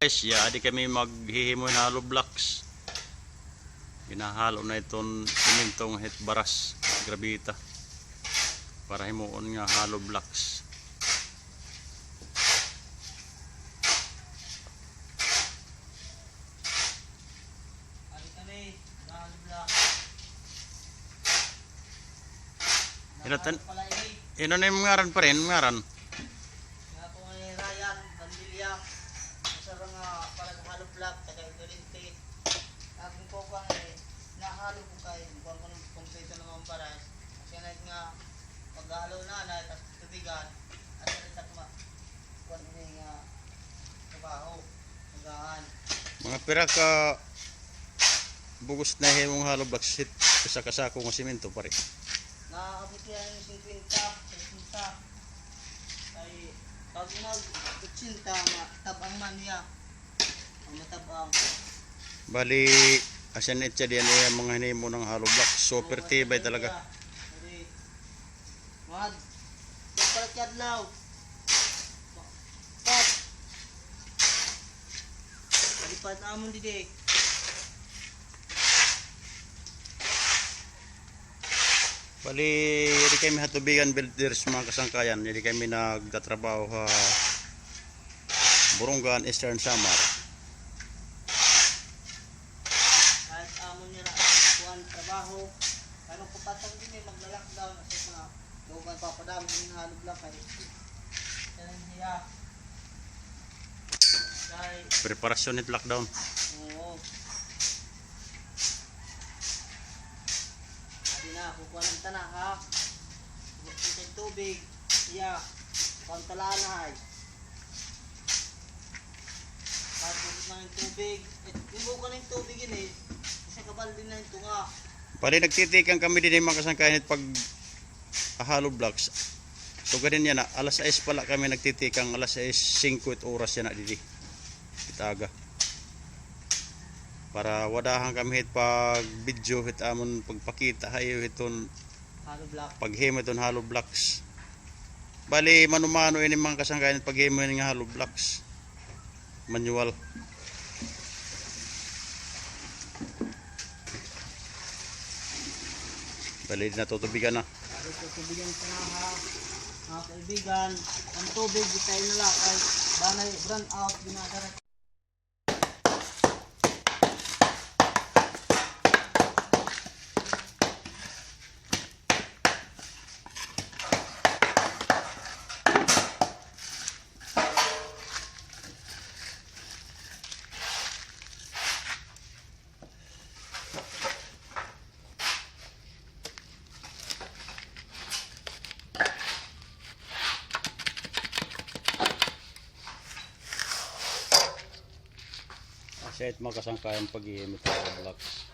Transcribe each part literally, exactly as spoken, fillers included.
Guys, ya, adi kami maghihimo hin hollow blocks. Ginhahalo na iton semento nga hit baras, gravita. Para himuon nga hollow blocks. Ino tan-, ino na im ngaran, pare? Im ngaran? Nga ako nga Ryan Bandilla. Usa ra nga palaghalo block, taga Ignorante. Akon kukuan, eh, nahalo ko kay kuan ko ng kompleto ng mga baras. Kasi na nga paghalo na, na tas tubigan, at sa ma-, kuan ini nga trabaho, magahan. Mga pira ka bugos na himong hollow blocks hit usa ka sako nga semento, pare? Naabot niya ng singkwenta, sesenta. Ay, pag mag-otsenta, matab-ang man niya. Ang matab-ang. Bali, asya na itsa diyan iya mga hinimo nga hollow blocks. Super tibay talaga. Bali, mga, pagkalat adlaw. Pat. Bali, pat amon didi. Bali, didi kami ha Tubigan Builders, mga kasangkayan. Didi kami nagtatrabaho ha Borongan, Eastern Samar. Kahit amo nira kuan trabaho, kay magpapatang din, eh, magla-lockdown, kasi mga dugang papadami din, halog lang kay, kay niya. Kay preparasyon hit lockdown. Oo. Adi na, kukuha ng tana, ha? Kukuha ng tubig. Iya. Pantalaan na, ay. Pagkubot na ng tubig. Eh, yung buka ng tubig yun, eh. Kasi kabaldi na yung tunga. Pali, nagtitikang kami din, mga kasangkayan, pag hollow blocks. So, ganyan yan, ah. Alas sais pala kami nagtitikang, alas sais singko it oras yana didi. It aga. Para wadahan kami hit pag-video, hit amon pagpakita ha iyo hiton hollow block. Paghimo hiton hollow blocks. Bali, mano-mano ini, mga kasangkayan, paghimo ini nga hollow blocks. Manual. Bali, natutubigan na. Bali, tutubigan pa na, ha, mga kaibigan. Ang tubig, di tayo nala kay danay brownout, ginadara. Asya it mga kasangkayan paghihimo hit hollow blocks.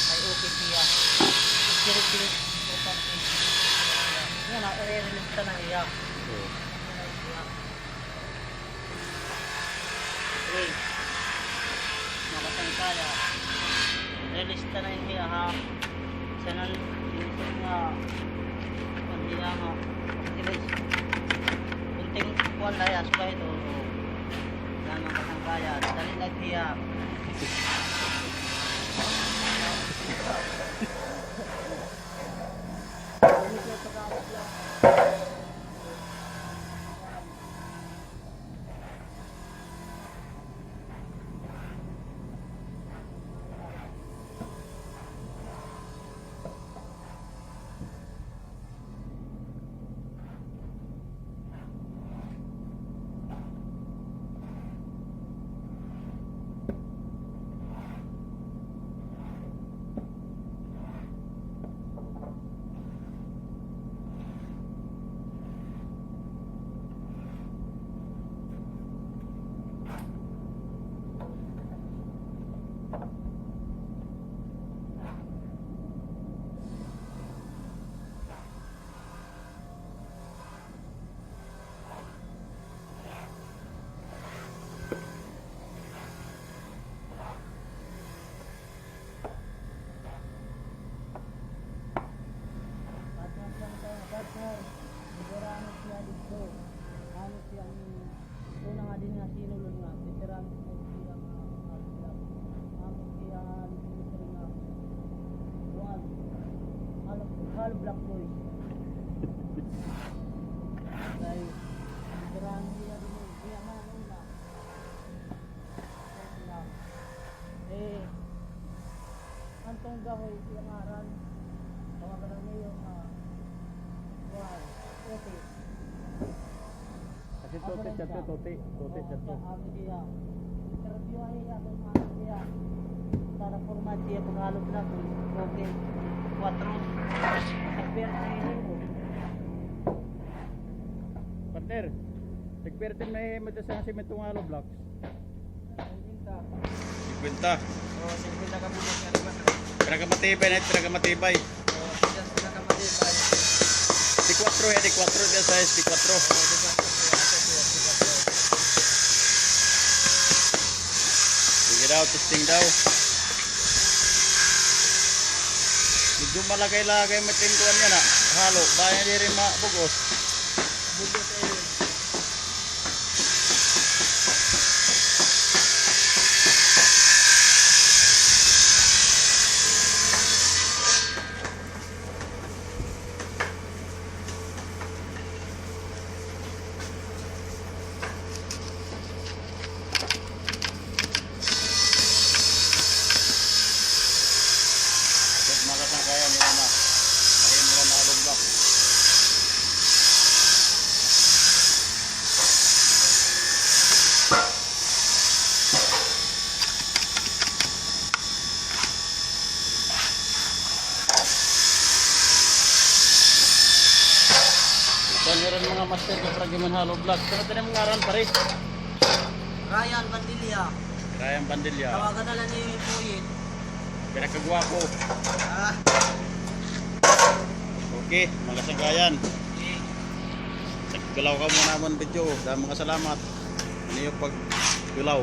Ay, okay siya. Sirit-sirit. Yan na, i-release ta na hiya. Oo. Okay. Makasangkaya. Release ta na hiya, ha. Sa nan, yung nga, ang hiya nga, release. Kunting kuwan na hiya, subay ito. Yan ang kasangkaya. Yeah. Partner, saan ka, partner? Nagkaranas siya dito. Ano siya ang, ito na nga din nga sinulod nga, veteran ko siya nga, ah, amo siya, ano siya nga, kuwan, Hollow, Hollow Block Boys. Kay, veteran siya din, siya man ang una. Eh, an tunggahoy, iya ngaran, tawagan na niyo, ah, kuwan, Tote. Kasi Tote siya, Tote, Tote siya, Tote. Ano siya? Interview ay iya, kung ano siya. Para format siya, pag-Hollow Block, Tote. Kuwatro. Expert na yun, eh. Partner, expert din may mata sa simentong Hollow Blocks. Singkwenta. Singkwenta. Oo, singkwenta ka butas, ano ba? Pinakamatibay na, pinakamatibay. Oo, butas, pinakamatibay. D kuwatro, eh, D kuwatro, D kuwatro. Oo, D kuwatro, D kuwatro. Sige daw, testing daw. Medyo malagay-lagay mo tinduan niya na. Halo, baya diri mabugos. Bugos, eh. Mga kasangkayan, nira na. Ayun, nira na Hollow Block. Ito, meron mga master ko para giman Hollow Block. Ano ito na mga ngaran, pare? Ryan Bandilla. Ryan Bandilla. Tawagan na lang ni Puyit. Pinakagwapo. Ah. Okay, mga kasangkayan. Okay. Nagkulaw ka muna naman video. Dahil mga salamat. Ano yung pagkulaw?